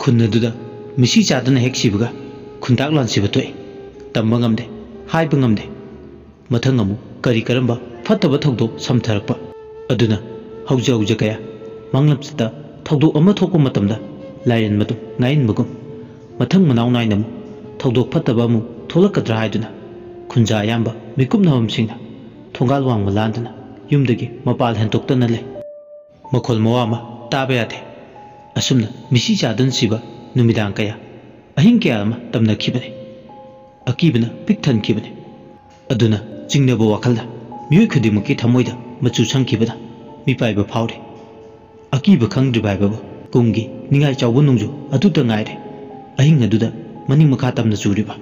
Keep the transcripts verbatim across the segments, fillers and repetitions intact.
ꯈꯨꯟ ꯑꯗꯨꯗ ꯃꯤꯁꯤ ꯆꯥꯗꯅ ꯍꯦꯛ ꯁꯤꯕꯒ ꯈꯨꯟꯇꯥꯛ ꯂꯥꯟꯁꯤꯕ ꯊꯣꯛꯏ꯫ ꯇꯝꯕ ꯉꯝꯗꯦ, ꯍꯥꯏꯕ ꯉꯝꯗꯦ꯫ ꯃꯊꯪ ꯑꯃꯨꯛ ꯀꯔꯤ ꯀꯔꯝꯕ ꯐꯠꯇꯕ ꯊꯧꯗꯣꯛ ꯁꯝꯊꯔꯛꯄ꯫ ꯑꯗꯨꯅ ꯍꯧꯖ ꯍꯧꯖ ꯀꯌꯥ ꯃꯥꯡꯂꯝꯆꯠꯇ ꯊꯧꯗꯣꯛ ꯑꯃ ꯊꯣꯛꯄ ꯃꯇꯝꯗ ꯂꯥꯏꯔꯦꯟ ꯃꯇꯨ ꯉꯥꯏꯍꯟꯕꯒꯨꯝ, ꯃꯊꯪ ꯃꯅꯥꯎ ꯅꯥꯏꯅ ꯑꯃꯨꯛ ꯊꯧꯗꯣꯛ ꯐꯠꯇꯕ ꯑꯃꯨꯛ ꯊꯣꯛꯂꯛꯀꯗ꯭ꯔꯥ ꯍꯥꯏꯗꯨꯅ ꯈꯨꯟꯖꯥ ꯑꯌꯥꯝꯕ ꯃꯤꯀꯨꯞꯅꯐꯝꯁꯤꯡꯅ ꯊꯣꯡꯒꯥꯜ ꯋꯥꯡꯃ ꯂꯥꯟꯗꯨꯅ ꯌꯨꯝꯗꯒꯤ ꯃꯄꯥꯜ ꯍꯦꯟꯗꯣꯛꯇꯅ ꯂꯩ꯫ ꯃꯈꯣꯜ ꯃꯋꯥ ꯑꯃ ꯇꯥꯕ ꯌꯥꯗꯦ꯫ ꯑꯁꯨꯝꯅ ꯃꯤꯁꯤ ꯆꯥꯗꯨꯅ ꯁꯤꯕ ꯅꯨꯃꯤꯗꯥꯡ ꯀꯌꯥ, ꯑꯍꯤꯡ ꯀꯌꯥ ꯑꯃ ꯇꯝꯅꯈꯤꯕꯅꯤ꯫ ꯑꯀꯤꯕꯅ ꯄꯤꯛ ꯊꯟꯈꯤꯕꯅꯤ꯫ ꯑꯗꯨꯅ ꯆꯤꯡꯅꯕ ꯋꯥꯈꯜꯅ ꯃꯤꯑꯣꯏ ꯈꯨꯗꯤꯡꯃꯛꯀꯤ ꯊꯃꯣꯏꯗ ꯃꯆꯨ ꯁꯪꯈꯤꯕꯅ ꯃꯤꯄꯥꯏꯕ ꯐꯥꯎꯔꯤ꯫ ꯑꯀꯤꯕ ꯈꯪꯗ꯭ꯔꯤꯕ ꯍꯥꯏꯕꯕꯨ ꯀꯨꯝꯒꯤ ꯅꯤꯡꯉꯥꯏ ꯆꯥꯎꯕ ꯅꯣꯡꯖꯨ ꯑꯗꯨꯇ ꯉꯥꯏꯔꯦ꯫ ꯑꯍꯤꯡ ꯑꯗꯨꯗ ꯃꯅꯤꯡ ꯃꯈꯥ ꯇꯝꯅ ꯆꯨꯔꯤꯕ꯫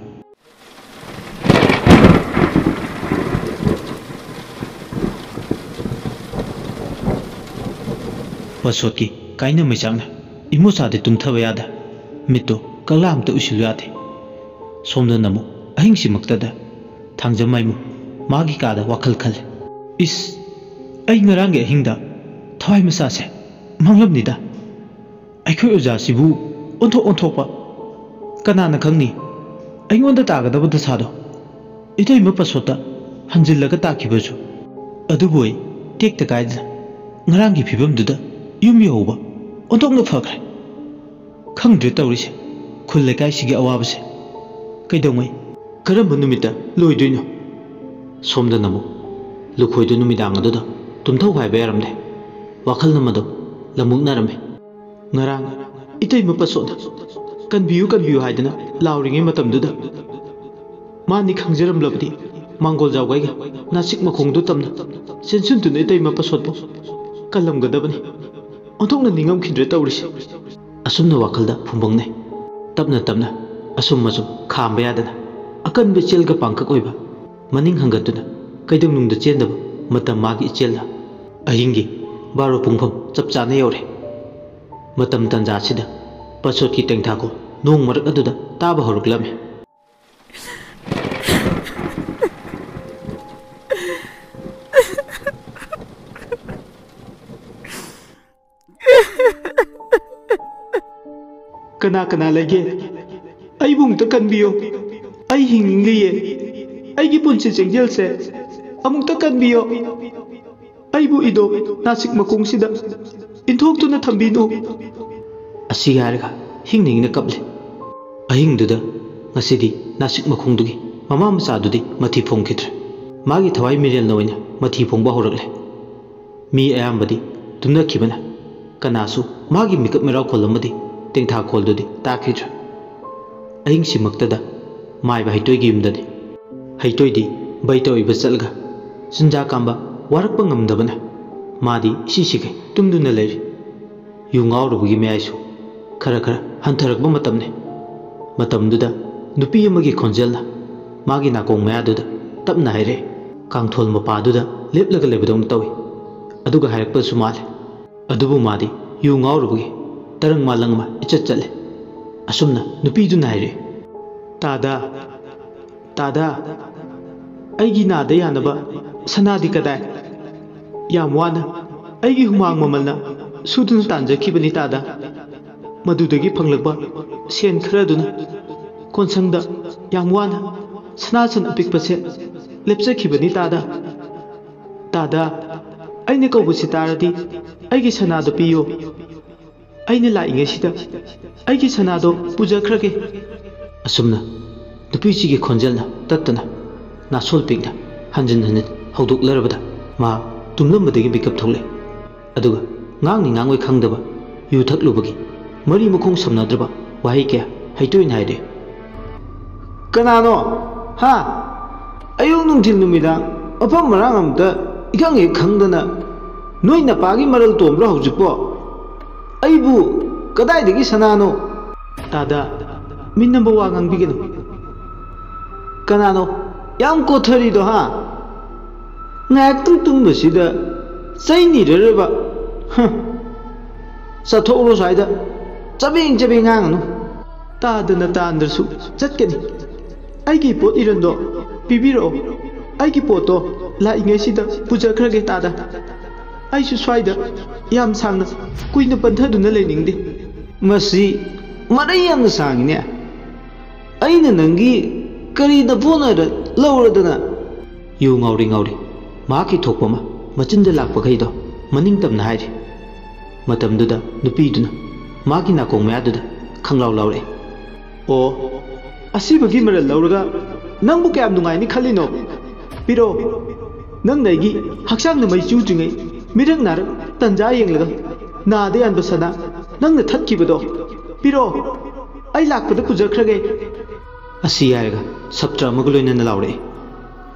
ꯄꯁꯣꯠꯀꯤ ꯀꯥꯏꯅ ꯃꯩꯆꯥꯛꯅ ꯏꯃꯣꯆꯥꯗꯤ ꯇꯨꯝꯊꯕ ꯌꯥꯗ, ꯃꯤꯠꯇꯨ ꯀꯛꯂꯥ ꯑꯝꯇ ꯎꯏꯁꯤꯜꯂꯨ ꯌꯥꯗꯦ꯫ ꯁꯣꯝꯗꯅ ꯑꯃꯨꯛ ꯑꯍꯤꯡꯁꯤꯃꯛꯇꯗ ꯊꯥꯡꯖꯝ ꯃꯥꯏꯃꯨ ꯃꯥꯒꯤ ꯀꯥꯗ ꯋꯥꯈꯜ ꯈꯜꯂꯤ꯫ "ꯏꯁ, ꯑꯩ ꯉꯔꯥꯡꯒꯤ ꯑꯍꯤꯡꯗ ꯊꯋꯥꯏ ꯃꯆꯥꯁꯦ ꯃꯥꯡꯂꯝꯅꯤꯗ꯫ ꯑꯩꯈꯣꯏ ꯑꯣꯖꯥꯁꯤꯕꯨ ꯑꯣꯟꯊꯣꯛ ꯑꯣꯟꯊꯣꯛꯄ꯫ ꯀꯅꯥꯅ ꯈꯪꯅꯤ ꯑꯩꯉꯣꯟꯗ ꯇꯥꯒꯗꯕ ꯗꯁꯥꯗꯣ?" ꯏꯇꯩꯃ ꯄꯁꯣꯠꯇ ꯍꯟꯖꯤꯜꯂꯒ ꯇꯥꯈꯤꯕꯁꯨ꯫ ꯑꯗꯨꯕꯨ ꯑꯩ ꯇꯦꯛꯇ ꯀꯥꯏꯗꯅ ꯉꯔꯥꯡꯒꯤ ꯐꯤꯕꯝꯗꯨꯗ ꯌꯨꯝ ꯌꯧꯍꯧꯕ ꯑꯣꯟꯊꯣꯛꯅ ꯐꯈ꯭ꯔꯦ꯫ ꯈꯪꯗ꯭ꯔꯦ ꯇꯧꯔꯤꯁꯦ, ꯈꯨꯜ ꯂꯩꯀꯥꯏꯁꯤꯒꯤ ꯑꯋꯥꯕꯁꯦ꯫ ꯀꯩꯗꯧꯉꯩ, ꯀꯔꯝꯕ ꯅꯨꯃꯤꯠꯇ ꯂꯣꯏꯗꯣꯏꯅꯣ? ꯁꯣꯝꯗꯅ ꯑꯃꯨꯛ ꯂꯨꯈꯣꯏꯗꯨ ꯅꯨꯃꯤꯗꯥꯡ ꯑꯗꯨꯗ ꯇꯨꯝꯊꯧ ꯍꯥꯏꯕ ꯌꯥꯔꯝꯗꯦ꯫ ꯋꯥꯈꯜ ꯑꯃꯗꯣ ꯂꯝꯃꯨꯛꯅꯔꯝꯃꯤ꯫ ꯉꯔꯥꯡ ꯏꯇꯩꯃ ꯄꯁꯣꯠꯅ "ꯀꯟꯕꯤꯌꯨ, ꯀꯟꯕꯤꯌꯨ" ꯍꯥꯏꯗꯅ ꯂꯥꯎꯔꯤꯉꯩ ꯃꯇꯝꯗꯨꯗ, ꯃꯥꯅꯤ ꯈꯪꯖꯔꯝꯂꯕꯗꯤ ꯃꯥꯡꯒꯣꯜ ꯖꯥꯎꯒꯩꯒ ꯅꯥꯆꯤꯛ ꯃꯈꯣꯡꯗꯨ ꯇꯝꯅ ꯆꯦꯟꯁꯤꯟꯗꯨꯅ ꯏꯇꯩꯃ ꯄꯁꯣꯠꯄꯨ ꯀꯜꯂꯝꯒꯗꯕꯅꯤ꯫ ꯑꯣꯟꯊꯣꯛꯅ ꯅꯤꯡꯉꯝꯈꯤꯗ꯭ꯔꯦ ꯇꯧꯔꯤꯁꯦ꯫ ꯑꯁꯨꯝꯅ ꯋꯥꯈꯜꯗ ꯐꯨꯝꯕꯪꯅꯩ꯫ ꯇꯞꯅ ꯇꯞꯅ ꯑꯁꯨꯝ ꯑꯁꯨꯝ ꯈꯥꯝꯕ ꯌꯥꯗꯅ ꯑꯀꯟꯕ ꯏꯆꯦꯜꯒ ꯄꯥꯡꯀꯛ ꯑꯣꯏꯕ ꯃꯅꯤꯡ ꯍꯟꯒꯠꯇꯨꯅ ꯀꯩꯗꯧꯅꯨꯡꯗ ꯆꯦꯟꯗꯕ ꯃꯇꯝ ꯃꯥꯒꯤ ꯏꯆꯦꯜꯗ ꯑꯍꯤꯡꯒꯤ ꯕꯥꯔꯣ ꯄꯨꯡꯐꯝ ꯆꯞ ꯆꯥꯅ ꯌꯧꯔꯦ꯫ ꯃꯇꯝ ꯇꯟꯖꯥꯁꯤꯗ ꯄꯁꯣꯠꯀꯤ ꯇꯦꯡꯊꯥꯈꯣꯜ ꯅꯣꯡ ꯃꯔꯛ ꯑꯗꯨꯗ ꯇꯥꯕ ꯍꯧꯔꯛꯂꯝꯃꯤ꯫ ꯀꯅꯥ ꯀꯅꯥ ꯂꯩꯒꯦ? ꯑꯩꯕꯨ ꯑꯃꯨꯛꯇ ꯀꯟꯕꯤꯌꯣ꯫ ꯑꯩ ꯍꯤꯡꯅꯤꯡꯂꯤꯌꯦ꯫ ꯑꯩꯒꯤ ꯄꯨꯟꯁꯤ ꯆꯦꯡꯖꯦꯜꯁꯦ ꯑꯃꯨꯛꯇ ꯀꯟꯕꯤꯌꯣ꯫ ꯑꯩꯕꯨ ꯏꯗꯣ ꯅꯥꯁꯤꯛ ꯃꯈꯣꯡꯁꯤꯗ ꯏꯟꯊꯣꯛꯇꯨꯅ ꯊꯝꯕꯤꯅꯨ꯫ ꯑꯁꯤ ꯍꯥꯏꯔꯒ ꯍꯤꯡꯅ ꯍꯤꯡꯅ ꯀꯞꯂꯦ꯫ ꯑꯍꯤꯡꯗꯨꯗ ꯉꯁꯤꯗꯤ ꯅꯥꯁꯤꯛ ꯃꯈꯣꯡꯗꯨꯒꯤ ꯃꯃꯥ ꯃꯆꯥꯗꯨꯗꯤ ꯃꯊꯤ ꯐꯣꯡꯈꯤꯗ꯭ꯔꯦ꯫ ꯃꯥꯒꯤ ꯊꯋꯥꯏ ꯃꯤꯔꯦꯜꯅ ꯑꯣꯏꯅ ꯃꯊꯤ ꯐꯣꯡꯕ ꯍꯧꯔꯛꯂꯦ꯫ ꯃꯤ ꯑꯌꯥꯝꯕꯗꯤ ꯇꯨꯝꯅꯈꯤꯕꯅ ꯀꯅꯥꯁꯨ ꯃꯥꯒꯤ ꯃꯤꯀꯞ ꯃꯤꯔꯥꯎꯈꯣꯜ ꯑꯃꯗꯤ ꯇꯦꯡꯊꯥꯈꯣꯜꯗꯨꯗꯤ ꯇꯥꯈꯤꯗ꯭ꯔꯦ꯫ ꯑꯍꯤꯡꯁꯤꯃꯛꯇꯗ ꯃꯥꯏꯕ ꯍꯩꯇꯣꯏꯒꯤ ꯌꯨꯝꯗꯅꯤ꯫ ꯍꯩꯇꯣꯏꯗꯤ ꯕꯩꯇ ꯑꯣꯏꯕ ꯆꯠꯂꯒ ꯆꯤꯟꯖꯥꯛ ꯀꯥꯝꯕ ꯋꯥꯔꯛꯄ ꯉꯝꯗꯕꯅ ꯃꯥꯗꯤ ꯏꯁꯤ ꯁꯤꯈꯩ ꯇꯨꯝꯗꯨꯅ ꯂꯩꯔꯤ꯫ ꯌꯨ ꯉꯥꯎꯔꯨꯕꯒꯤ ꯃꯌꯥꯏꯁꯨ ꯈꯔ ꯈꯔ ꯍꯟꯊꯔꯛꯄ ꯃꯇꯝꯅꯤ꯫ ꯃꯇꯝꯗꯨꯗ ꯅꯨꯄꯤ ꯑꯃꯒꯤ ꯈꯣꯟꯖꯦꯜꯅ ꯃꯥꯒꯤ ꯅꯥꯀꯣꯡ ꯃꯌꯥꯗꯨꯗ ꯇꯞꯅ ꯍꯥꯏꯔꯛꯏ꯫ ꯀꯥꯡꯊꯣꯜ ꯃꯄꯥꯗꯨꯗ ꯂꯦꯞꯂꯒ ꯂꯩꯕꯗꯧꯅ ꯇꯧꯏ꯫ ꯑꯗꯨꯒ ꯍꯥꯏꯔꯛꯄꯁꯨ ꯃꯥꯜꯂꯦ꯫ ꯑꯗꯨꯕꯨ ꯃꯥꯗꯤ ꯌꯨ ꯉꯥꯎꯔꯨꯕꯒꯤ ꯇꯔꯪ ꯃꯥꯂꯪ ꯑꯃ ꯏꯆꯠ ꯆꯠꯂꯦ꯫ ꯑꯁꯨꯝꯅ ꯅꯨꯄꯤꯗꯨꯅ ꯍꯥꯏꯔꯛꯏ, "ꯇꯥꯗ, ꯇꯥꯗ, ꯑꯩꯒꯤ ꯅꯥꯗ ꯌꯥꯅꯕ ꯁꯅꯥꯗꯤ ꯀꯗꯥꯏ? ꯌꯥꯝ ꯋꯥꯅ ꯑꯩꯒꯤ ꯍꯨꯃꯥꯡ ꯃꯃꯜꯅ ꯁꯨꯗꯨꯅ ꯇꯥꯟꯖꯈꯤꯕꯅꯤ ꯇꯥꯗ꯫ ꯃꯗꯨꯗꯒꯤ ꯐꯪꯂꯛꯄ ꯁꯦꯟ ꯈꯔꯗꯨꯅ ꯀꯣꯟꯁꯪꯗ ꯌꯥꯝ ꯋꯥꯅ ꯁꯅꯥꯁꯟ ꯑꯄꯤꯛꯄꯁꯦ ꯂꯦꯞꯆꯈꯤꯕꯅꯤ ꯇꯥꯗ꯫ ꯇꯥꯗ, ꯑꯩꯅ ꯀꯧꯕꯁꯤ ꯇꯥꯔꯗꯤ ꯑꯩꯒꯤ ꯁꯅꯥꯗꯣ ꯄꯤꯌꯨ꯫ ꯑꯩꯅ ꯂꯥꯛꯏꯉꯩꯁꯤꯗ ꯑꯩꯒꯤ ꯁꯅꯥꯗꯣ ꯄꯨꯖꯈ꯭ꯔꯒꯦ꯫" ꯑꯁꯨꯝꯅ ꯅꯨꯄꯤꯁꯤꯒꯤ ꯈꯣꯟꯖꯦꯜꯅ ꯇꯠꯇꯅ ꯅꯥꯁꯣꯜ ꯄꯤꯛꯅ ꯍꯟꯖꯤꯟ ꯍꯟꯖꯤꯟ ꯍꯧꯗꯣꯛꯂꯔꯕꯗ ꯃꯥ ꯇꯨꯝꯂꯝꯕꯗꯒꯤ ꯃꯤꯀꯞ ꯊꯣꯛꯂꯛꯏ꯫ ꯑꯗꯨꯒ ꯉꯥꯡꯅꯤ ꯉꯥꯡꯉꯣꯏ ꯈꯪꯗꯕ ꯌꯨ ꯊꯛꯂꯨꯕꯒꯤ ꯃꯔꯤ ꯃꯈꯣꯡ ꯁꯝꯅꯗ꯭ꯔꯕ ꯋꯥꯍꯩ ꯀꯌꯥ ꯍꯩꯇꯣꯏꯅ ꯍꯥꯏꯔꯦ꯫ "ꯀꯅꯥꯅꯣ? ꯍꯥ? ꯑꯌꯨꯛ ꯅꯨꯡꯊꯤꯜ ꯅꯨꯃꯤꯗꯥꯡ ꯃꯐꯝ ꯃꯔꯥꯡ ꯑꯝꯇ ꯏꯈꯪ ꯍꯦꯛ ꯈꯪꯗꯅ ꯅꯣꯏ ꯅꯄꯥꯒꯤ ꯃꯔꯜ ꯇꯣꯝꯕ꯭ꯔꯣ ꯍꯧꯖꯤꯛꯄꯣ? ꯑꯩꯕꯨ ꯀꯗꯥꯏꯗꯒꯤ ꯁꯅꯥꯅꯣ?" "ꯇꯥꯗ, ꯃꯤꯅꯝꯕ ꯋꯥ ꯉꯥꯡꯕꯤꯒꯅꯨ꯫" "ꯀꯅꯥꯅꯣ ꯌꯥꯝ ꯀꯣꯊꯔꯤꯗꯣ, ꯍꯥ? ꯉꯥꯏꯍꯥꯛꯇꯪ ꯇꯨꯝꯕꯁꯤꯗ ꯆꯩ ꯅꯤꯔꯔꯕ? ꯍ, ꯆꯠꯊꯣꯛꯎꯔꯣ ꯁ꯭ꯋꯥꯏꯗ, ꯆꯕꯦꯡ ꯆꯕꯦꯡ ꯉꯥꯡꯒꯅꯨ꯫" "ꯇꯥꯗꯅ ꯇꯥꯟꯗ꯭ꯔꯁꯨ ꯆꯠꯀꯅꯤ꯫ ꯑꯩꯒꯤ ꯄꯣꯠ ꯏꯔꯟꯗꯣ ꯄꯤꯕꯤꯔꯛꯑꯣ꯫ ꯑꯩꯒꯤ ꯄꯣꯠꯇꯣ ꯂꯥꯛꯏꯉꯩꯁꯤꯗ ꯄꯨꯖꯈ꯭ꯔꯒꯦ ꯇꯥꯗ꯫ ꯑꯩꯁꯨ ꯁ꯭ꯋꯥꯏꯗ ꯌꯥꯝ ꯁꯥꯡꯅ ꯀꯨꯏꯅ ꯄꯟꯊꯗꯨꯅ ꯂꯩꯅꯤꯡꯗꯦ꯫" "ꯃꯁꯤ ꯃꯔꯩ ꯌꯥꯝꯅ ꯁꯥꯡꯉꯤꯅꯦ꯫ ꯑꯩꯅ ꯅꯪꯒꯤ ꯀꯔꯤꯗ ꯐꯣꯟ ꯍꯥꯏꯔ ꯂꯧꯔꯗꯅ? ꯌꯨ ꯉꯥꯎꯔꯤ ꯉꯥꯎꯔꯤ ꯃꯍꯥꯛꯀꯤ ꯊꯣꯛꯄ ꯑꯃ ꯃꯆꯤꯟꯗ ꯂꯥꯛꯄꯈꯩꯗꯣ ꯃꯅꯤꯡ ꯇꯝꯅ ꯍꯥꯏꯔꯤ꯫ ꯃꯇꯝꯗꯨꯗ ꯅꯨꯄꯤꯗꯨꯅ ꯃꯥꯒꯤ ꯅꯥꯀꯣꯡ ꯃꯌꯥꯗꯨꯗ ꯈꯪꯂꯥꯎ ꯂꯥꯎꯔꯛꯏ꯫ "ꯑꯣ, ꯑꯁꯤꯕꯒꯤ ꯃꯔꯜ ꯂꯧꯔꯒ ꯅꯪꯕꯨ ꯀꯌꯥꯝ ꯅꯨꯡꯉꯥꯏꯅꯤ ꯈꯜꯂꯤꯅꯣ? ꯄꯤꯔꯣ, ꯅꯪꯅ ꯑꯩꯒꯤ ꯍꯛꯆꯥꯡꯗ ꯃꯩ ꯆꯨꯗ꯭ꯔꯤꯉꯩ ꯃꯤꯔꯛ ꯅꯥꯔꯛ ꯇꯟꯖꯥ ꯌꯦꯡꯂꯒ ꯅꯥꯗ ꯌꯥꯟꯕ ꯁꯅꯥ ꯅꯪꯅ ꯊꯠꯈꯤꯕꯗꯣ ꯄꯤꯔꯣ, ꯑꯩ ꯂꯥꯛꯄꯗ ꯄꯨꯖꯈ꯭ꯔꯒꯦ"꯫ ꯑꯁꯤ ꯍꯥꯏꯔꯒ ꯁꯞꯇ꯭ꯔ ꯑꯃꯒ ꯂꯣꯏꯅꯅ ꯂꯥꯎꯔꯛꯏ꯫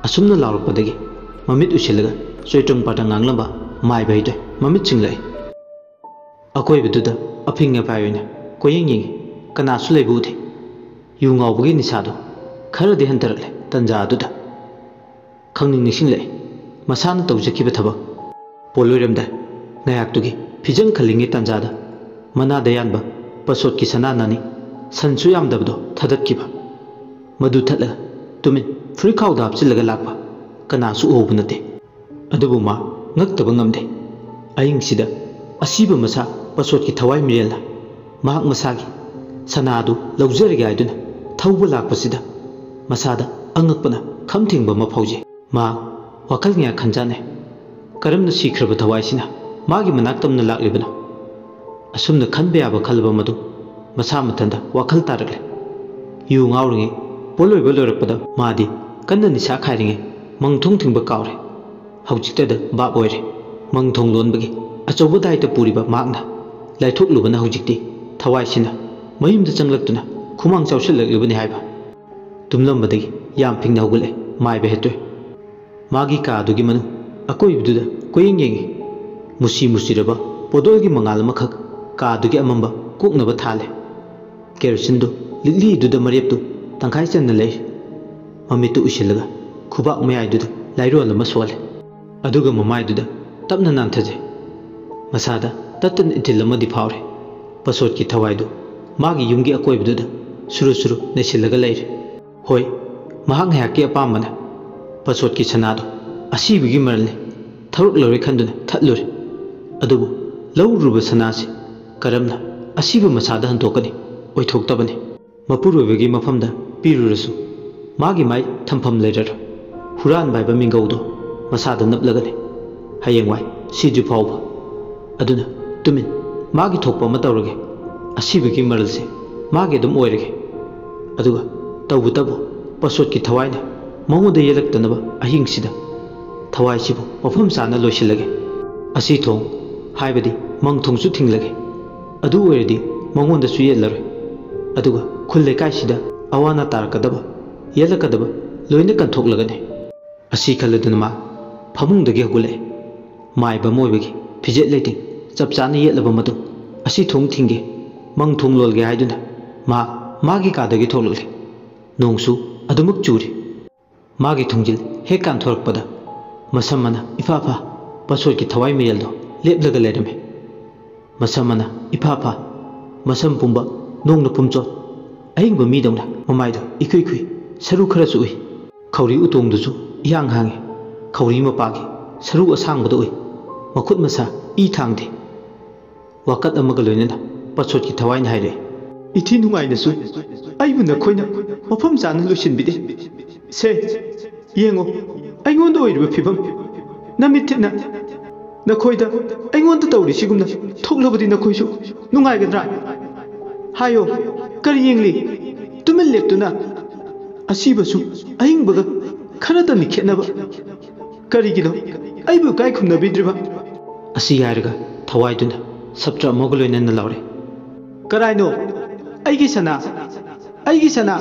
ꯑꯁꯨꯝꯅ ꯂꯥꯎꯔꯛꯄꯗꯒꯤ ꯃꯃꯤꯠ ꯎꯏꯁꯤꯜꯂꯒ ꯆꯣꯏꯇ꯭ꯔꯪ ꯄꯥꯇ꯭ꯔꯪ ꯉꯥꯡꯂꯝꯕ ꯃꯥꯏꯕ ꯍꯩꯗꯣ ꯃꯃꯤꯠ ꯆꯤꯡꯂꯛꯏ꯫ ꯑꯀꯣꯏꯕꯗꯨꯗ ꯑꯐꯤꯡ ꯑꯐꯥꯏ ꯑꯣꯏꯅ ꯀꯣꯏꯌꯦꯡ ꯌꯦꯡꯉꯤ꯫ ꯀꯅꯥꯁꯨ ꯂꯩꯕ ꯎꯗꯦ꯫ ꯌꯨ ꯉꯥꯎꯕꯒꯤ ꯅꯤꯁꯥꯗꯣ ꯈꯔꯗꯤ ꯍꯟꯊꯔꯛꯂꯦ ꯇꯟꯖꯥ ꯑꯗꯨꯗ꯫ ꯈꯪꯅꯤꯡ ꯅꯤꯡꯁꯤꯡꯂꯛꯏ ꯃꯁꯥꯅ ꯇꯧꯖꯈꯤꯕ ꯊꯕꯛ꯫ ꯄꯣꯠꯂꯣꯏꯔꯝꯗꯥꯏ ꯉꯥꯏꯍꯥꯛꯇꯨꯒꯤ ꯐꯤꯖꯪ ꯈꯜꯂꯤꯉꯩ ꯇꯟꯖꯥꯗ ꯃꯅꯥꯗ ꯌꯥꯟꯕ ꯄꯁꯣꯠꯀꯤ ꯁꯅꯥ ꯅꯥꯅꯤ ꯁꯟꯁꯨ ꯌꯥꯝꯗꯕꯗꯣ ꯊꯥꯗꯠꯈꯤꯕ꯫ ꯃꯗꯨ ꯊꯠꯂꯒ ꯇꯨꯃꯤꯟ ꯐꯨꯔꯤꯠꯈꯥꯎꯗ ꯍꯥꯞꯆꯤꯜꯂꯒ ꯂꯥꯛꯄ꯫ ꯀꯅꯥꯁꯨ ꯎꯍꯧꯕ ꯅꯠꯇꯦ꯫ ꯑꯗꯨꯕꯨ ꯃꯥ ꯉꯛꯇꯕ ꯉꯝꯗꯦ꯫ ꯑꯍꯤꯡꯁꯤꯗ ꯑꯁꯤꯕ ꯃꯁꯥ ꯄꯁꯣꯠꯀꯤ ꯊꯋꯥꯏ ꯃꯤꯔꯦꯜꯅ ꯃꯍꯥꯛ ꯃꯁꯥꯒꯤ ꯁꯅꯥ ꯑꯗꯨ ꯂꯧꯖꯔꯒꯦ ꯍꯥꯏꯗꯨꯅ ꯊꯧꯕ ꯂꯥꯛꯄꯁꯤꯗ ꯃꯁꯥꯗ ꯑꯉꯛꯄꯅ ꯈꯝ ꯊꯦꯡꯕ ꯑꯃ ꯐꯥꯎꯖꯩ꯫ ꯃꯥ ꯋꯥꯈꯜ ꯉꯥꯏꯍꯥꯛ ꯈꯟꯖꯥꯟꯅꯩ꯫ ꯀꯔꯝꯅ ꯁꯤꯈ꯭ꯔꯕ ꯊꯋꯥꯏꯁꯤꯅ ꯃꯥꯒꯤ ꯃꯅꯥꯛ ꯇꯝꯅ ꯂꯥꯛꯂꯤꯕꯅꯣ? ꯑꯁꯨꯝꯅ ꯈꯟꯕ ꯌꯥꯕ ꯈꯜꯂꯕ ꯃꯗꯨ ꯃꯁꯥ ꯃꯊꯟꯇ ꯋꯥꯈꯜ ꯇꯥꯔꯛꯂꯦ꯫ ꯌꯨ ꯉꯥꯎꯔꯤꯉꯩ ꯄꯣꯠꯂꯣꯏꯕ ꯂꯣꯏꯔꯛꯄꯗ ꯃꯥꯗꯤ ꯀꯟꯅ ꯅꯤꯁꯥ ꯈꯥꯏꯔꯤꯉꯩ ꯃꯪ ꯊꯣꯡ ꯊꯤꯡꯕ ꯀꯥꯎꯔꯦ꯫ ꯍꯧꯖꯤꯛꯇꯗ ꯚꯥꯞ ꯑꯣꯏꯔꯦ꯫ ꯃꯪ ꯊꯣꯡ ꯂꯣꯟꯕꯒꯤ ꯑꯆꯧꯕ ꯗꯥꯏꯇ ꯄꯨꯔꯤꯕ ꯃꯍꯥꯛꯅ ꯂꯥꯏꯊꯣꯛꯂꯨꯕꯅ ꯍꯧꯖꯤꯛꯇꯤ ꯊꯋꯥꯏꯁꯤꯅ ꯃꯌꯨꯝꯗ ꯆꯪꯂꯛꯇꯨꯅ ꯈꯨꯃꯥꯡ ꯆꯥꯎꯁꯤꯜꯂꯛꯂꯤꯕꯅꯤ ꯍꯥꯏꯕ꯫ ꯇꯨꯝꯂꯝꯕꯗꯒꯤ ꯌꯥꯝ ꯐꯤꯡꯅ ꯍꯧꯒꯠꯂꯦ ꯃꯥꯏꯕ ꯍꯦꯠꯇꯣꯏ꯫ ꯃꯥꯒꯤ ꯀꯥ ꯑꯗꯨꯒꯤ ꯃꯅꯨꯡ ꯑꯀꯣꯏꯕꯗꯨꯗ ꯀꯣꯏꯌꯦꯡ ꯌꯦꯡꯉꯤ꯫ ꯃꯨꯁꯤ ꯃꯨꯁꯤꯔꯕ ꯄꯣꯗꯣꯜꯒꯤ ꯃꯉꯥꯜ ꯑꯃꯈꯛ ꯀꯥ ꯑꯗꯨꯒꯤ ꯑꯃꯝꯕ ꯀꯣꯛꯅꯕ ꯊꯥꯜꯂꯦ꯫ ꯀꯦꯔꯣꯁꯤꯟꯗꯨ ꯂꯤꯛꯂꯤꯗꯨꯗ ꯃꯔꯦꯞꯇꯨ ꯇꯪꯈꯥꯏ ꯆꯟꯅ ꯂꯩ꯫ ꯃꯃꯤꯠꯇꯨ ꯎꯏꯁꯤꯜꯂꯒ ꯈꯨꯕꯥꯛ ꯃꯌꯥꯏꯗꯨꯗ ꯂꯥꯏꯔꯣꯜ ꯑꯃ ꯁꯣꯜꯂꯦ꯫ ꯑꯗꯨꯒ ꯃꯃꯥꯏꯗꯨꯗ ꯇꯞꯅ ꯅꯥꯟꯊꯖꯩ꯫ ꯃꯁꯥꯗ ꯇꯠꯇꯅ ꯏꯊꯤꯜ ꯑꯃꯗꯤ ꯐꯥꯎꯔꯦ꯫ ꯄꯁꯣꯠꯀꯤ ꯊꯋꯥꯏꯗꯨ ꯃꯥꯒꯤ ꯌꯨꯝꯒꯤ ꯑꯀꯣꯏꯕꯗꯨꯗ ꯁꯨꯔꯨ ꯁꯨꯔꯨ ꯅꯩꯁꯤꯜꯂꯒ ꯂꯩꯔꯦ꯫ ꯍꯣꯏ, ꯃꯍꯥꯛ ꯉꯥꯏꯍꯥꯛꯀꯤ ꯑꯄꯥꯝꯕꯅ ꯄꯁꯣꯠꯀꯤ ꯁꯅꯥꯗꯨ ꯑꯁꯤꯕꯒꯤ ꯃꯔꯜꯅꯤ ꯊꯧꯔꯛꯂꯔꯣꯏ ꯈꯟꯗꯨꯅ ꯊꯠꯂꯨꯔꯦ꯫ ꯑꯗꯨꯕꯨ ꯂꯧꯔꯨꯕ ꯁꯅꯥꯁꯤ ꯀꯔꯝꯅ ꯑꯁꯤꯕ ꯃꯁꯥꯗ ꯍꯟꯗꯣꯛꯀꯅꯤ? ꯑꯣꯏꯊꯣꯛꯇꯕꯅꯤ꯫ ꯃꯄꯨꯔꯣꯏꯕꯒꯤ ꯃꯐꯝꯗ ꯄꯤꯔꯨꯔꯁꯨ ꯃꯥꯒꯤ ꯃꯥꯏ ꯊꯝꯐꯝ ꯂꯩꯔꯔꯣꯏ꯫ ꯍꯨꯔꯥꯟꯕ ꯍꯥꯏꯕ ꯃꯤꯡꯒꯧꯗꯣ ꯃꯁꯥꯗ ꯅꯞꯂꯒꯅꯤ꯫ ꯍꯌꯦꯡꯋꯥꯏ ꯁꯤꯗ꯭ꯔꯤ ꯐꯥꯎꯕ꯫ ꯑꯗꯨꯅ ꯇꯨꯃꯤꯟ ꯃꯥꯒꯤ ꯊꯣꯛꯄ ꯑꯃ ꯇꯧꯔꯒꯦ꯫ ꯑꯁꯤꯕꯒꯤ ꯃꯔꯜꯁꯦ ꯃꯥꯒꯤ ꯑꯗꯨꯝ ꯑꯣꯏꯔꯒꯦ꯫ ꯑꯗꯨꯒ ꯇꯧꯕꯇꯕꯨ ꯄꯁꯣꯠꯀꯤ ꯊꯋꯥꯏꯅ ꯃꯉꯣꯟꯗ ꯌꯦꯜꯂꯛꯇꯅꯕ ꯑꯍꯤꯡꯁꯤꯗ ꯊꯋꯥꯏꯁꯤꯕꯨ ꯃꯐꯝ ꯆꯥꯅ ꯂꯣꯏꯁꯤꯜꯂꯒꯦ꯫ ꯑꯁꯤ ꯊꯣꯡ ꯍꯥꯏꯕꯗꯤ ꯃꯪ ꯊꯣꯡꯁꯨ ꯊꯤꯡꯂꯒꯦ꯫ ꯑꯗꯨ ꯑꯣꯏꯔꯗꯤ ꯃꯉꯣꯟꯗꯁꯨ ꯌꯦꯠꯂꯔꯣꯏ꯫ ꯑꯗꯨꯒ ꯈꯨꯜ ꯂꯩꯀꯥꯏꯁꯤꯗ ꯑꯋꯥ ꯑꯅꯥ ꯇꯥꯔꯛꯀꯗꯕ, ꯌꯦꯠꯂꯛꯀꯗꯕ ꯂꯣꯏꯅ ꯀꯟꯊꯣꯛꯂꯒꯅꯤ꯫ ꯑꯁꯤ ꯈꯜꯂꯗꯨꯅ ꯃꯥ ꯐꯃꯨꯡꯗꯒꯤ ꯍꯧꯒꯠꯂꯛꯑꯦ꯫ ꯃꯥꯏꯕ ꯑꯃ ꯑꯣꯏꯕꯒꯤ ꯐꯤꯖꯦꯠ ꯂꯩꯇꯦꯡ ꯆꯞ ꯆꯥꯅ ꯌꯦꯠꯂꯕ ꯃꯇꯨꯡ ꯑꯁꯤ ꯊꯣꯡ ꯊꯤꯡꯒꯦ, ꯃꯪ ꯊꯣꯡ ꯂꯣꯜꯒꯦ ꯍꯥꯏꯗꯨꯅ ꯃꯥ ꯃꯥꯒꯤ ꯀꯥꯗꯒꯤ ꯊꯣꯛꯂꯛꯂꯦ꯫ ꯅꯣꯡꯁꯨ ꯑꯗꯨꯃꯛ ꯆꯨꯔꯤ꯫ ꯃꯥꯒꯤ ꯊꯣꯡꯖꯤꯜ ꯍꯦꯛ ꯀꯥꯟꯊꯣꯔꯛꯄꯗ ꯃꯁꯝ ꯃꯅꯥ ꯏꯐꯥ ꯐꯥ ꯄꯁꯣꯠꯀꯤ ꯊꯋꯥꯏ ꯃꯤꯔꯦꯜꯗꯣ ꯂꯦꯞꯂꯒ ꯂꯩꯔꯝꯃꯤ꯫ ꯃꯁꯝ ꯃꯅꯥ ꯏꯐꯥ ꯐꯥ, ꯃꯁꯝ ꯄꯨꯝꯕ ꯅꯣꯡꯅ ꯄꯨꯝꯆꯣꯠ, ꯑꯍꯤꯡꯕ ꯃꯤꯗꯧꯅ ꯃꯃꯥꯏꯗꯣ ꯏꯈꯨꯏ ꯈꯨꯏ, ꯁꯔꯨ ꯈꯔꯁꯨ ꯎꯏ꯫ ꯈꯧꯔꯤ ꯎꯇꯣꯡꯗꯨꯁꯨ ꯏꯍꯥꯡ ꯍꯥꯡꯉꯤ꯫ ꯈꯧꯔꯤ ꯃꯄꯥꯒꯤ ꯁꯔꯨ ꯑꯁꯥꯡꯕꯗ ꯎꯏ꯫ ꯃꯈꯨꯠ ꯃꯁꯥ ꯏ ꯊꯥꯡꯗꯦ꯫ ꯋꯥꯀꯠ ꯑꯃꯒ ꯂꯣꯏꯅꯅ ꯄꯁꯣꯠꯀꯤ ꯊꯋꯥꯏꯅ ꯍꯥꯏꯔꯛꯏ, "ꯏꯊꯤ ꯅꯨꯡꯉꯥꯏꯅꯁꯨ ꯑꯩꯕꯨ ꯅꯈꯣꯏꯅ ꯃꯐꯝ ꯆꯥꯅ ꯂꯣꯏꯁꯤꯟꯕꯤꯗꯦ꯫ ꯁꯦ, ꯌꯦꯡꯉꯣ, ꯑꯩꯉꯣꯟꯗ ꯑꯣꯏꯔꯤꯕ ꯐꯤꯕꯝ꯫ ꯅꯃꯤꯠ ꯊꯤꯠꯅ ꯅꯈꯣꯏꯗ ꯑꯩꯉꯣꯟꯗ ꯇꯧꯔꯤꯁꯤꯒꯨꯝꯅ ꯊꯣꯛꯂꯕꯗꯤ ꯅꯈꯣꯏꯁꯨ ꯅꯨꯡꯉꯥꯏꯒꯗ꯭ꯔꯥ? ꯍꯥꯏꯌꯣ, ꯀꯔꯤ ꯌꯦꯡꯂꯤ? ꯇꯨꯃꯤꯟ ꯂꯦꯞꯇꯨꯅ ꯑꯁꯤꯕꯁꯨ ꯑꯍꯤꯡꯕꯒ ꯈꯔꯇꯅꯤ ꯈꯦꯠꯅꯕ꯫ ꯀꯔꯤꯒꯤꯅꯣ ꯑꯩꯕꯨ ꯏꯀꯥꯏ ꯈꯨꯝꯅꯕꯤꯗ꯭ꯔꯤꯕ?" ꯑꯁꯤ ꯍꯥꯏꯔꯒ ꯊꯋꯥꯏꯗꯨꯅ ꯁꯞꯇ꯭ꯔ ꯑꯃꯒ ꯂꯣꯏꯅꯅ ꯂꯥꯎꯔꯦ, "ꯀꯔꯥꯏꯅꯣ? ꯑꯩꯒꯤ ꯁꯅꯥ! ꯑꯩꯒꯤ ꯁꯅꯥ!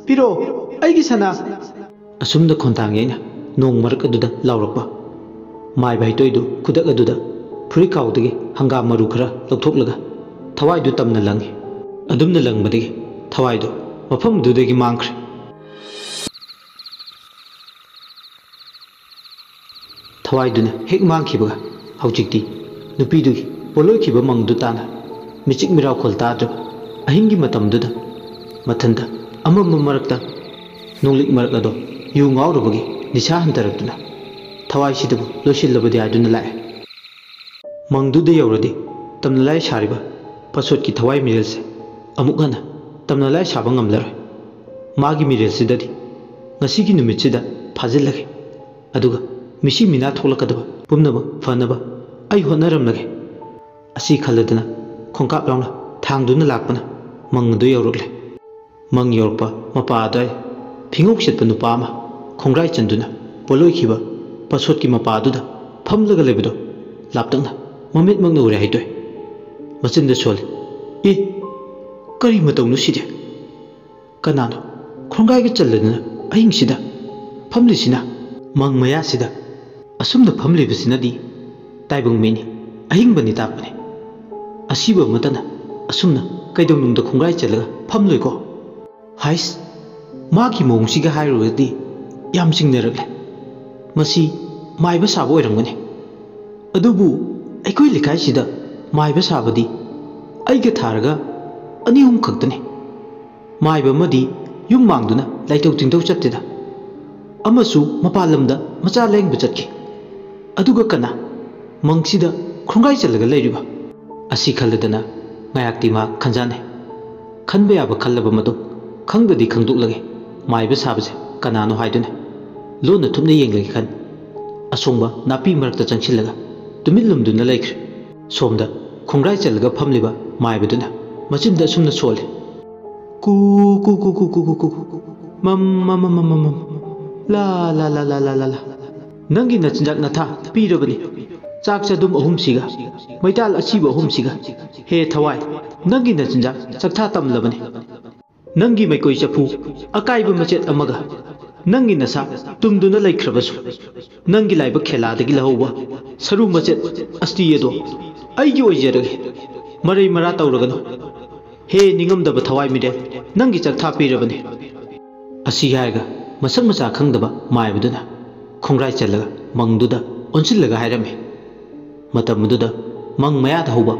ꯄꯤꯔꯛꯑꯣ! ꯑꯩꯒꯤ ꯁꯅꯥ!" ꯑꯁꯨꯝꯅ ꯈꯣꯟꯊꯥꯡ ꯌꯩꯅ ꯅꯣꯡ ꯃꯔꯛ ꯑꯗꯨꯗ ꯂꯥꯎꯔꯛꯄ꯫ ꯃꯥꯏꯕ ꯍꯩꯇꯣꯏꯗꯨ ꯈꯨꯗꯛ ꯑꯗꯨꯗ ꯐꯨꯔꯤꯠ ꯈꯥꯎꯗꯒꯤ ꯍꯪꯒꯥꯝ ꯃꯔꯨ ꯈꯔ ꯂꯧꯊꯣꯛꯂꯒ ꯊꯋꯥꯏꯗꯨ ꯇꯝꯅ ꯂꯪꯉꯤ꯫ ꯑꯗꯨꯝꯅ ꯂꯪꯕꯗꯒꯤ ꯊꯋꯥꯏꯗꯨ ꯃꯐꯝꯗꯨꯗꯒꯤ ꯃꯥꯡꯈ꯭ꯔꯦ꯫ ꯊꯋꯥꯏꯗꯨꯅ ꯍꯦꯛ ꯃꯥꯡꯈꯤꯕꯒ ꯍꯧꯖꯤꯛꯇꯤ ꯅꯨꯄꯤꯗꯨꯒꯤ ꯄꯣꯠꯂꯣꯏꯈꯤꯕ ꯃꯪꯗꯨ ꯇꯥꯅ ꯃꯤꯆꯤꯛ ꯃꯤꯔꯥꯎꯈꯣꯜ ꯇꯥꯗ꯭ꯔꯕ ꯑꯍꯤꯡꯒꯤ ꯃꯇꯝꯗꯨꯗ ꯃꯊꯟꯇ ꯑꯃꯝꯕ ꯃꯔꯛꯇ ꯅꯣꯡꯂꯤꯛ ꯃꯔꯛ ꯑꯗꯣ ꯌꯨ ꯉꯥꯎꯔꯨꯕꯒꯤ ꯅꯤꯁꯥ ꯍꯟꯊꯔꯛꯇꯨꯅ ꯊꯋꯥꯏꯁꯤꯗꯕꯨ ꯂꯣꯏꯁꯤꯜꯂꯕꯗꯤ ꯍꯥꯏꯗꯨꯅ ꯂꯥꯛꯑꯦ꯫ ꯃꯪꯗꯨꯗ ꯌꯧꯔꯗꯤ ꯇꯝꯅ ꯂꯥꯏ ꯁꯥꯔꯤꯕ ꯄꯁꯣꯠꯀꯤ ꯊꯋꯥꯏ ꯃꯤꯔꯦꯜꯁꯦ ꯑꯃꯨꯛ ꯍꯟꯅ ꯇꯝꯅ ꯂꯥꯏ ꯁꯥꯕ ꯉꯝꯂꯔꯣꯏ꯫ ꯃꯥꯒꯤ ꯃꯤꯔꯦꯜꯁꯤꯗꯗꯤ ꯉꯁꯤꯒꯤ ꯅꯨꯃꯤꯠꯁꯤꯗ ꯐꯥꯖꯤꯜꯂꯒꯦ, ꯑꯗꯨꯒ ꯃꯤꯁꯤ ꯃꯤꯅꯥ ꯊꯣꯛꯂꯛꯀꯗꯕ ꯄꯨꯝꯅꯃꯛ ꯐꯅꯕ ꯑꯩ ꯍꯣꯠꯅꯔꯝꯂꯒꯦ꯫ ꯑꯁꯤ ꯈꯜꯂꯗꯨꯅ ꯈꯣꯡꯀꯥꯞ ꯂꯥꯎꯅ ꯊꯥꯡꯗꯨꯅ ꯂꯥꯛꯄꯅ ꯃꯪ ꯑꯗꯨ ꯌꯧꯔꯛꯂꯦ꯫ ꯃꯪ ꯌꯧꯔꯛꯄ ꯃꯄꯥ ꯑꯗꯨꯋꯥꯏ ꯐꯤꯉꯧ ꯆꯠꯄ ꯅꯨꯄꯥ ꯑꯃ ꯈꯣꯡꯒ꯭ꯔꯥꯏ ꯆꯟꯗꯨꯅ ꯄꯣꯠꯂꯣꯏꯈꯤꯕ ꯄꯁꯣꯠꯀꯤ ꯃꯄꯥ ꯑꯗꯨꯗ ꯐꯝꯂꯒ ꯂꯩꯕꯗꯨ ꯂꯥꯞꯇꯛꯅ ꯃꯃꯤꯠꯃꯛꯅ ꯎꯔꯦ ꯍꯥꯏꯗꯣꯏ꯫ ꯃꯆꯤꯟꯗ ꯁꯣꯜꯂꯤ, "ꯑꯦ, ꯀꯔꯤ ꯃꯇꯧꯅꯣ ꯁꯤꯗꯤ? ꯀꯅꯥꯅꯣ ꯈꯣꯡꯒ꯭ꯔꯥꯏꯒ ꯆꯜꯂꯗꯨꯅ ꯑꯍꯤꯡꯁꯤꯗ ꯐꯝꯂꯤꯁꯤꯅ?" ꯃꯪ ꯃꯌꯥꯁꯤꯗ ꯑꯁꯨꯝꯅ ꯐꯝꯂꯤꯕꯁꯤꯅꯗꯤ ꯇꯥꯏꯕꯪ ꯃꯤꯠꯅꯤ, ꯑꯍꯤꯡꯕꯅꯤ ꯇꯥꯛꯄꯅꯤ꯫ ꯑꯁꯤꯕ ꯑꯃꯠꯇꯅ ꯑꯁꯨꯝꯅ ꯀꯩꯗꯧꯅꯨꯡꯗ ꯈꯣꯡꯒ꯭ꯔꯥꯏ ꯆꯜꯂꯒ ꯐꯝꯂꯣꯏꯀꯣ? ꯍꯥꯏꯁ, ꯃꯥꯒꯤ ꯃꯑꯣꯡꯁꯤꯒ ꯍꯥꯏꯔꯨꯔꯒꯗꯤ ꯌꯥꯝ ꯆꯤꯡꯅꯔꯛꯂꯦ꯫ ꯃꯁꯤ ꯃꯥꯏꯕ ꯁꯥꯕ ꯑꯣꯏꯔꯝꯒꯅꯤ꯫ ꯑꯗꯨꯕꯨ ꯑꯩꯈꯣꯏ ꯂꯩꯀꯥꯏꯁꯤꯗ ꯃꯥꯏꯕ ꯁꯥꯕꯗꯤ ꯑꯩꯒ ꯊꯥꯔꯒ ꯑꯅꯤ ꯑꯍꯨꯝ ꯈꯛꯇꯅꯤ꯫ ꯃꯥꯏꯕ ꯑꯃꯗꯤ ꯌꯨꯝ ꯃꯥꯡꯗꯨꯅ ꯂꯥꯏꯊꯧ ꯇꯤꯡꯊꯧ ꯆꯠꯇꯦꯗ꯫ ꯑꯃꯁꯨ ꯃꯄꯥꯟ ꯂꯝꯗ ꯃꯆꯥ ꯂꯥꯌꯦꯡꯕ ꯆꯠꯈꯤ꯫ ꯑꯗꯨꯒ ꯀꯅꯥ? ꯃꯪꯁꯤꯗ ꯈꯣꯡꯒ꯭ꯔꯥꯏ ꯆꯜꯂꯒ ꯂꯩꯔꯤꯕ? ꯑꯁꯤ ꯈꯜꯂꯗꯅ ꯉꯥꯏꯍꯥꯛꯇꯤ ꯃꯥ ꯈꯟꯖꯥꯟꯅꯩ꯫ ꯈꯟꯕ ꯌꯥꯕ ꯈꯜꯂꯕ ꯃꯇꯨꯡ ꯈꯪꯗꯗꯤ ꯈꯪꯗꯣꯛꯂꯒꯦ ꯃꯥꯏꯕ ꯁꯥꯕꯁꯦ ꯀꯅꯥꯅꯣ ꯍꯥꯏꯗꯨꯅ꯫ ꯂꯣꯟꯅ ꯊꯨꯞꯅ ꯌꯦꯡꯂꯒꯦ ꯈꯟ ꯑꯁꯣꯡꯕ ꯅꯥꯄꯤ ꯃꯔꯛꯇ ꯆꯪꯁꯤꯜꯂꯒ ꯇꯨꯃꯤꯟ ꯂꯨꯝꯗꯨꯅ ꯂꯩꯈ꯭ꯔꯦ꯫ ꯁꯣꯝꯗ ꯈꯣꯡꯒ꯭ꯔꯥꯏ ꯆꯜꯂꯒ ꯐꯝꯂꯤꯕ ꯃꯥꯏꯕꯗꯨꯅ ꯃꯆꯤꯟꯗ ꯑꯁꯨꯝꯅ ꯁꯣꯜꯂꯤ, "ꯀꯨ, ꯀꯨ, ꯀꯨ, ꯀꯨ, ꯀꯨ, ꯀꯨ, ꯀꯨ, ꯃꯝ, ꯃꯝ, ꯃꯝ, ꯃꯝ, ꯃꯝ, ꯃꯝ, ꯂꯥ, ꯂꯥ, ꯂꯥ, ꯂꯥ, ꯂꯥ, ꯂꯥ, ꯂꯥ, ꯂꯥ, ꯅꯪꯒꯤ ꯅꯆꯤꯟꯖꯥꯛ ꯅꯊꯥ ꯄꯤꯔꯕꯅꯤ, ꯆꯥꯛ ꯆꯗꯨꯝ ꯑꯍꯨꯝꯁꯤꯒ, ꯃꯩꯇꯥꯜ ꯑꯁꯤꯕ ꯑꯍꯨꯝꯁꯤꯒ, ꯍꯦ ꯊꯋꯥꯏ, ꯅꯪꯒꯤ ꯅꯆꯤꯟꯖꯥꯛ ꯆꯥꯛꯊꯥ ꯇꯝꯂꯕꯅꯤ꯫ ꯅꯪꯒꯤ ꯃꯩꯀꯣꯏ ꯆꯐꯨ ꯑꯀꯥꯏꯕ ꯃꯆꯦꯠ ꯑꯃꯒ, ꯅꯪꯒꯤ ꯅꯁꯥ ꯇꯨꯝꯗꯨꯅ ꯂꯩꯈ꯭ꯔꯕꯁꯨ, ꯅꯪꯒꯤ ꯂꯥꯏꯕꯛ ꯈꯦꯂꯥꯗꯒꯤ ꯂꯧꯍꯧꯕ ꯁꯔꯨ ꯃꯆꯦꯠ ꯑꯁꯇꯤ ꯑꯗꯣ ꯑꯩꯒꯤ ꯑꯣꯏꯖꯔꯒꯦ꯫ ꯃꯔꯩ ꯃꯔꯥ ꯇꯧꯔꯒꯅꯨ꯫ ꯍꯦ ꯅꯤꯡꯉꯝꯗꯕ ꯊꯋꯥꯏ ꯃꯤꯔꯦꯜ, ꯅꯪꯒꯤ ꯆꯥꯛꯊꯥ ꯄꯤꯔꯕꯅꯤ꯫" ꯑꯁꯤ ꯍꯥꯏꯔꯒ ꯃꯁꯛ ꯃꯆꯥ ꯈꯪꯗꯕ ꯃꯥꯏꯕꯗꯨꯅ ꯈꯣꯡꯒ꯭ꯔꯥꯏ ꯆꯜꯂꯒ ꯃꯪꯗꯨꯗ ꯑꯣꯟꯁꯤꯜꯂꯒ ꯍꯥꯏꯔꯝꯃꯤ꯫ ꯃꯇꯝ ꯑꯗꯨꯗ ꯃꯪ ꯃꯌꯥꯗ ꯍꯧꯕ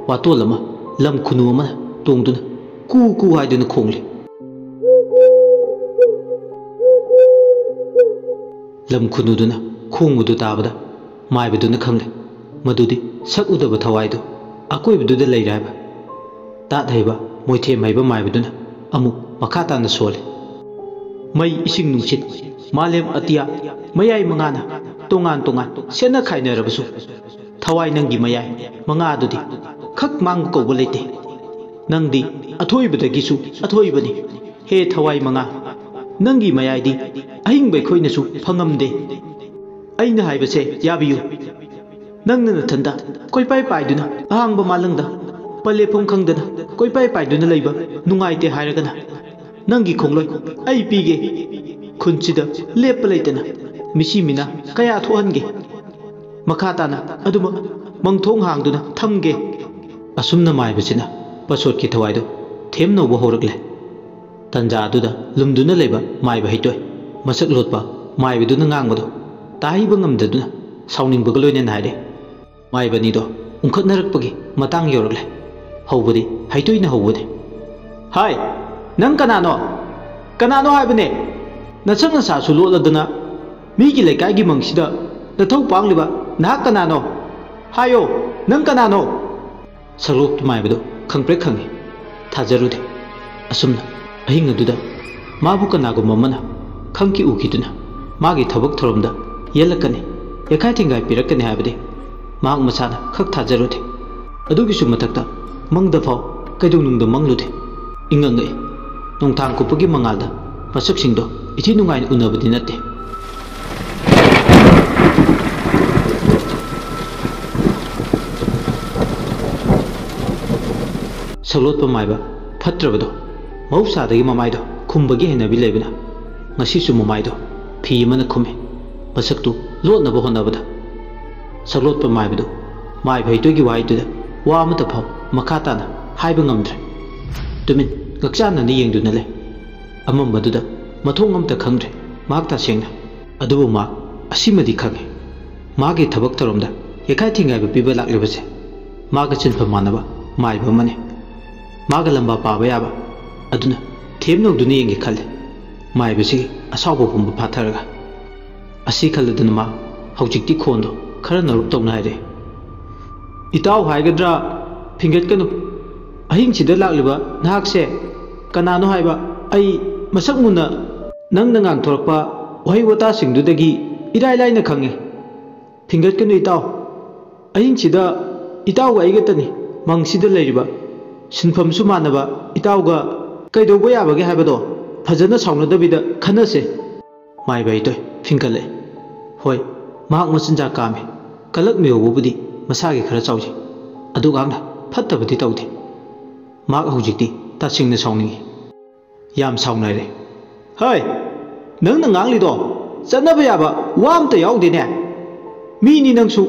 ꯋꯥꯇꯣꯜ ꯑꯃ ꯂꯝ ꯈꯨꯅꯨ ꯑꯃꯅ ꯇꯣꯡꯗꯨꯅ ꯀꯨ ꯀꯨ ꯍꯥꯏꯗꯨꯅ ꯈꯣꯡꯂꯤ꯫ ꯂꯝ ꯈꯨꯅꯨꯗꯨꯅ ꯈꯣꯡꯕꯗꯨ ꯇꯥꯕꯗ ꯃꯥꯏꯕꯗꯨꯅ ꯈꯪꯂꯦ ꯃꯗꯨꯗꯤ ꯁꯛ ꯎꯗꯕ ꯊꯋꯥꯏꯗꯨ ꯑꯀꯣꯏꯕꯗꯨꯗ ꯂꯩꯔꯦ ꯍꯥꯏꯕ꯫ ꯇꯥꯠ ꯍꯩꯕ, ꯃꯣꯏꯊꯦꯝ ꯍꯩꯕ ꯃꯥꯏꯕꯗꯨꯅ ꯑꯃꯨꯛ ꯃꯈꯥ ꯇꯥꯅ ꯁꯣꯜꯂꯤ꯫ ꯃꯩ, ꯏꯁꯤꯡ, ꯅꯨꯡꯁꯤꯠ, ꯃꯥꯂꯦꯝ ꯑꯇꯤꯌꯥ, ꯃꯌꯥꯏ ꯃꯉꯥꯅ ꯇꯣꯉꯥꯟ ꯇꯣꯉꯥꯟ ꯁꯦꯠꯅ ꯈꯥꯏꯅꯔꯕꯁꯨ, ꯊꯋꯥꯏ ꯅꯪꯒꯤ ꯃꯌꯥꯏ ꯃꯉꯥꯗꯨꯗꯤ ꯈꯛ ꯃꯥꯡꯕ ꯀꯧꯕ ꯂꯩꯇꯦ꯫ ꯅꯪꯗꯤ ꯑꯊꯣꯏꯕꯗꯒꯤꯁꯨ ꯑꯊꯣꯏꯕꯅꯤ꯫ ꯍꯦ ꯊꯋꯥꯏ ꯃꯉꯥ, ꯅꯪꯒꯤ ꯃꯌꯥꯏꯗꯤ ꯑꯍꯤꯡꯕ ꯑꯩꯈꯣꯏꯅꯁꯨ ꯐꯪꯉꯝꯗꯦ꯫ ꯑꯩꯅ ꯍꯥꯏꯕꯁꯦ ꯌꯥꯕꯤꯌꯨ꯫ ꯅꯪꯅ ꯅꯊꯟꯗ ꯀꯣꯏꯄꯥꯏ ꯄꯥꯏꯗꯨꯅ ꯑꯍꯥꯡꯕ ꯃꯥꯂꯪꯗ ꯄꯂꯦꯞꯐꯝ ꯈꯪꯗꯅ ꯀꯣꯏꯄꯥꯏ ꯄꯥꯏꯗꯨꯅ ꯂꯩꯕ ꯅꯨꯡꯉꯥꯏꯇꯦ ꯍꯥꯏꯔꯒꯅ, ꯅꯪꯒꯤ ꯈꯣꯡꯂꯣꯏ ꯑꯩ ꯄꯤꯒꯦ꯫ ꯈꯨꯟꯁꯤꯗ ꯂꯦꯞꯄ ꯂꯩꯇꯅ ꯃꯤꯁꯤ ꯃꯤꯅꯥ ꯀꯌꯥ ꯊꯣꯛꯍꯟꯒꯦ꯫ ꯃꯈꯥ ꯇꯥꯅ ꯑꯗꯨꯃꯛ ꯃꯪꯊꯣꯡ ꯍꯥꯡꯗꯨꯅ ꯊꯝꯒꯦ꯫ ꯑꯁꯨꯝꯅ ꯃꯥꯏꯕꯁꯤꯅ ꯄꯁꯣꯠꯀꯤ ꯊꯋꯥꯏꯗꯨ ꯊꯦꯝꯅꯧꯕ ꯍꯧꯔꯛꯂꯦ꯫ ꯇꯟꯖꯥ ꯑꯗꯨꯗ ꯂꯨꯝꯗꯨꯅ ꯂꯩꯕ ꯃꯥꯏꯕ ꯍꯩꯇꯣꯏ, ꯃꯁꯛ ꯂꯣꯠꯄ ꯃꯥꯏꯕꯗꯨꯅ ꯉꯥꯡꯕꯗꯨ ꯇꯥꯍꯩꯕ ꯉꯝꯗꯗꯨꯅ ꯁꯥꯎꯅꯤꯡꯕꯒ ꯂꯣꯏꯅꯅ ꯍꯥꯏꯔꯦ꯫ ꯃꯥꯏꯕꯅꯤꯗꯣ ꯎꯪꯈꯠꯅꯔꯛꯄꯒꯤ ꯃꯇꯥꯡ ꯌꯧꯔꯛꯂꯦ꯫ ꯍꯧꯕꯗꯤ ꯍꯩꯇꯣꯏꯅ ꯍꯧꯕꯅꯤ꯫ "ꯍꯥꯏ, ꯅꯪ ꯀꯅꯥꯅꯣ? ꯀꯅꯥꯅꯣ ꯍꯥꯏꯕꯅꯦ? ꯅꯁꯛ ꯅꯁꯥꯁꯨ ꯂꯣꯠꯂꯗꯅ ꯃꯤꯒꯤ ꯂꯩꯀꯥꯏꯒꯤ ꯃꯪꯁꯤꯗ ꯅꯊꯧ ꯄꯥꯡꯂꯤꯕ ꯅꯍꯥꯛ ꯀꯅꯥꯅꯣ? ꯍꯥꯏꯌꯣ, ꯅꯪ ꯀꯅꯥꯅꯣ?" ꯁꯛꯂꯣꯞꯇ ꯃꯥꯏꯕꯗꯨ ꯈꯪꯄ꯭ꯔꯦꯛ ꯈꯪꯉꯤ꯫ ꯊꯥꯖꯔꯨꯗꯦ꯫ ꯑꯁꯨꯝꯅ ꯑꯍꯤꯡ ꯑꯗꯨꯗ ꯃꯥꯕꯨ ꯀꯅꯥꯒꯨꯝꯕ ꯑꯃꯅ ꯈꯪꯈꯤ ꯎꯈꯤꯗꯨꯅ ꯃꯥꯒꯤ ꯊꯕꯛ ꯊꯧꯔꯝꯗ ꯌꯦꯜꯂꯛꯀꯅꯤ, ꯌꯦꯈꯥꯏ ꯊꯤꯡꯒꯥꯏ ꯄꯤꯔꯛꯀꯅꯤ ꯍꯥꯏꯕꯗꯤ ꯃꯍꯥꯛ ꯃꯁꯥꯅ ꯈꯛ ꯊꯥꯖꯔꯨꯗꯦ꯫ ꯑꯗꯨꯒꯤꯁꯨ ꯃꯊꯛꯇ ꯃꯪꯗ ꯐꯥꯎ ꯀꯩꯗꯧꯅꯨꯡꯗ ꯃꯪꯂꯨꯗꯦ꯫ ꯏꯉꯛ ꯉꯛꯏ꯫ ꯅꯣꯡꯊꯥꯡ ꯀꯨꯞꯄꯒꯤ ꯃꯉꯥꯜꯗ ꯃꯁꯛꯁꯤꯡꯗꯣ ꯏꯊꯤ ꯅꯨꯡꯉꯥꯏꯅ ꯎꯅꯕꯗꯤ ꯅꯠꯇꯦ꯫ ꯁꯛꯂꯣꯠꯄ ꯃꯥꯏꯕ ꯐꯠꯇ꯭ꯔꯕꯗꯣ, ꯃꯍꯧꯁꯥꯗꯒꯤ ꯃꯃꯥꯏꯗꯣ ꯈꯨꯝꯕꯒꯤ ꯍꯩꯅꯕꯤ ꯂꯩꯕꯅ, ꯉꯁꯤꯁꯨ ꯃꯃꯥꯏꯗꯣ ꯐꯤ ꯑꯃꯅ ꯈꯨꯝꯃꯤ꯫ ꯃꯁꯛꯇꯨ ꯂꯣꯠꯅꯕ ꯍꯣꯠꯅꯕꯗ ꯁꯛꯂꯣꯠꯄ ꯃꯥꯏꯕꯗꯨ ꯃꯥꯏꯕ ꯍꯩꯇꯣꯏꯒꯤ ꯋꯥꯍꯩꯗꯨꯗ ꯋꯥ ꯑꯃꯠꯇ ꯐꯥꯎ ꯃꯈꯥ ꯇꯥꯅ ꯍꯥꯏꯕ ꯉꯝꯗ꯭ꯔꯦ꯫ ꯇꯨꯃꯤꯟ ꯉꯛꯆꯥꯟꯅꯅ ꯌꯦꯡꯗꯨꯅ ꯂꯩ꯫ ꯑꯃꯝꯕꯗꯨꯗ ꯃꯊꯣꯡ ꯑꯃꯇ ꯈꯪꯗ꯭ꯔꯦ ꯃꯍꯥꯛ ꯇꯁꯦꯡꯅ꯫ ꯑꯗꯨꯕꯨ ꯃꯍꯥꯛ ꯑꯁꯤꯃꯗꯤ ꯈꯪꯏ, ꯃꯥꯒꯤ ꯊꯕꯛ ꯊꯧꯔꯝꯗ ꯌꯦꯈꯥꯏ ꯊꯤꯡꯒꯥꯏꯕ ꯄꯤꯕ ꯂꯥꯛꯂꯤꯕꯁꯦ ꯃꯥꯒ ꯁꯤꯟꯐꯝ ꯃꯥꯟꯅꯕ ꯃꯥꯏꯕ ꯑꯃꯅꯤ꯫ ꯃꯥꯒ ꯂꯝꯕꯥ ꯄꯥꯕ ꯌꯥꯕ꯫ ꯑꯗꯨꯅ ꯊꯦꯝ ꯅꯧꯗꯨꯅ ꯌꯦꯡꯒꯦ ꯈꯜꯂꯤ꯫ ꯃꯥꯏꯕꯁꯤꯒꯤ ꯑꯁꯥꯎꯕ ꯄꯨꯝꯕ ꯐꯥꯊꯔꯒ꯫ ꯑꯁꯤ ꯈꯜꯂꯗꯨꯅ ꯃꯥ ꯍꯧꯖꯤꯛꯇꯤ ꯈꯣꯟꯗꯣ ꯈꯔ ꯅꯧꯔꯞ ꯇꯧꯅ ꯍꯥꯏꯔꯛꯏ꯫ "ꯏꯇꯥꯎ ꯍꯥꯏꯒꯗ꯭ꯔꯥ? ꯐꯤꯡꯒꯠꯀꯅꯨ꯫ ꯑꯍꯤꯡꯁꯤꯗ ꯂꯥꯛꯂꯤꯕ ꯅꯍꯥꯛꯁꯦ ꯀꯅꯥꯅꯣ ꯍꯥꯏꯕ ꯑꯩ ꯃꯁꯛ ꯃꯨꯟꯅ ꯅꯪꯅ ꯉꯥꯡꯊꯣꯔꯛꯄ ꯋꯥꯍꯩ ꯋꯥꯇꯥꯁꯤꯡꯗꯨꯗꯒꯤ ꯏꯔꯥꯏ ꯂꯥꯏꯅ ꯈꯪꯉꯤ꯫ ꯐꯤꯡꯒꯠꯀꯅꯨ ꯏꯇꯥꯎ꯫ ꯑꯍꯤꯡꯁꯤꯗ ꯏꯇꯥꯎꯒ ꯑꯩꯒꯇꯅꯤ ꯃꯪꯁꯤꯗ ꯂꯩꯔꯤꯕ꯫ ꯁꯤꯟꯐꯝꯁꯨ ꯃꯥꯟꯅꯕ ꯏꯇꯥꯎꯒ ꯀꯩꯗꯧꯕ ꯌꯥꯕꯒꯦ ꯍꯥꯏꯕꯗꯣ ꯐꯖꯅ ꯁꯥꯎꯅꯗꯕꯤꯗ ꯈꯟꯅꯁꯦ꯫ ꯃꯥꯏꯕ ꯏꯇꯣꯏ ꯐꯤꯡꯀꯠꯂꯦ꯫ ꯍꯣꯏ, ꯃꯍꯥꯛ ꯃꯆꯤꯟꯖꯥꯛ ꯀꯥꯝꯃꯤ꯫ ꯀꯂꯛ ꯃꯤꯑꯣꯏꯕꯕꯨꯗꯤ ꯃꯁꯥꯒꯤ ꯈꯔ ꯆꯥꯎꯖꯩ꯫ ꯑꯗꯨꯒ ꯐꯠꯇꯕꯗꯤ ꯇꯧꯗꯦ꯫ ꯃꯍꯥꯛ ꯍꯧꯖꯤꯛꯇꯤ ꯇꯁꯦꯡꯅ ꯁꯥꯎꯅꯤꯡꯏ꯫ ꯌꯥꯝ ꯁꯥꯎꯅꯔꯦ꯫ ꯍꯩ! ꯅꯪꯅ ꯉꯥꯡꯂꯤꯗꯣ ꯆꯠꯅꯕ ꯌꯥꯕ ꯋꯥ ꯑꯝꯇ ꯌꯥꯎꯗꯦꯅꯦ꯫ ꯃꯤꯅꯤ ꯅꯪꯁꯨ,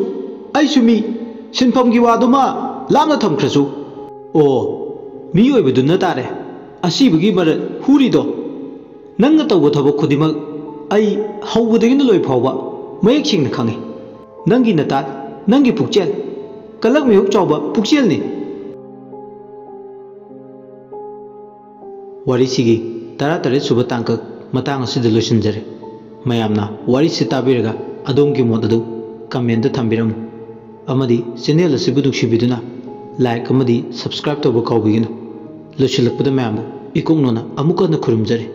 ꯑꯩꯁꯨ ꯃꯤ꯫ ꯁꯤꯟꯐꯝꯒꯤ ꯋꯥꯗꯨꯃ ꯂꯥꯞꯅ ꯊꯝꯈ꯭ꯔꯁꯨ꯫ ꯑꯣ, ꯃꯤ ꯑꯣꯏꯕꯗꯨꯅ ꯇꯥꯔꯦ ꯑꯁꯤꯕꯒꯤ ꯃꯔꯜ ꯍꯨꯔꯤꯗꯣ꯫ ꯅꯪꯅ ꯇꯧꯕ ꯊꯕꯛ ꯈꯨꯗꯤꯡꯃꯛ ꯑꯩ ꯍꯧꯕꯗꯒꯤꯅ ꯂꯣꯏ ꯐꯥꯎꯕ ꯃꯌꯦꯛ ꯁꯦꯡꯅ ꯈꯪꯏ꯫ ꯅꯪꯒꯤ ꯅꯇꯥꯠ, ꯅꯪꯒꯤ ꯄꯨꯛꯆꯦꯜ, ꯀꯂꯛ ꯃꯤꯍꯨꯛ ꯆꯥꯎꯕ ꯄꯨꯛꯆꯦꯜꯅꯤ꯫ ꯋꯥꯔꯤꯁꯤꯒꯤ ꯇꯔꯥꯇꯔꯦꯠ ꯁꯨꯕ ꯇꯥꯡꯀꯛ ꯃꯇꯥꯡ ꯑꯁꯤꯗ ꯂꯣꯏꯁꯤꯟꯖꯔꯦ꯫ ꯃꯌꯥꯝꯅ ꯋꯥꯔꯤꯁꯤ ꯇꯥꯕꯤꯔꯒ ꯑꯗꯣꯝꯒꯤ ꯃꯣꯠ ꯑꯗꯨ comment ꯊꯝꯕꯤꯔꯝꯃꯨ꯫ ꯑꯃꯗꯤ channel ꯑꯁꯤꯕꯨ ꯅꯨꯡꯁꯤꯕꯤꯗꯨꯅ like ꯑꯃꯗꯤ subscribe ꯇꯧꯕ ꯀꯥꯎꯕꯤꯒꯅꯨ꯫ ꯂꯣꯏꯁꯤꯜꯂꯛꯄꯗ ꯃꯌꯥꯝꯕꯨ ꯏꯀꯣꯛꯅꯣꯅ ꯑꯃꯨꯛ ꯍꯟꯅ ꯈꯨꯔꯨꯝꯖꯔꯤ꯫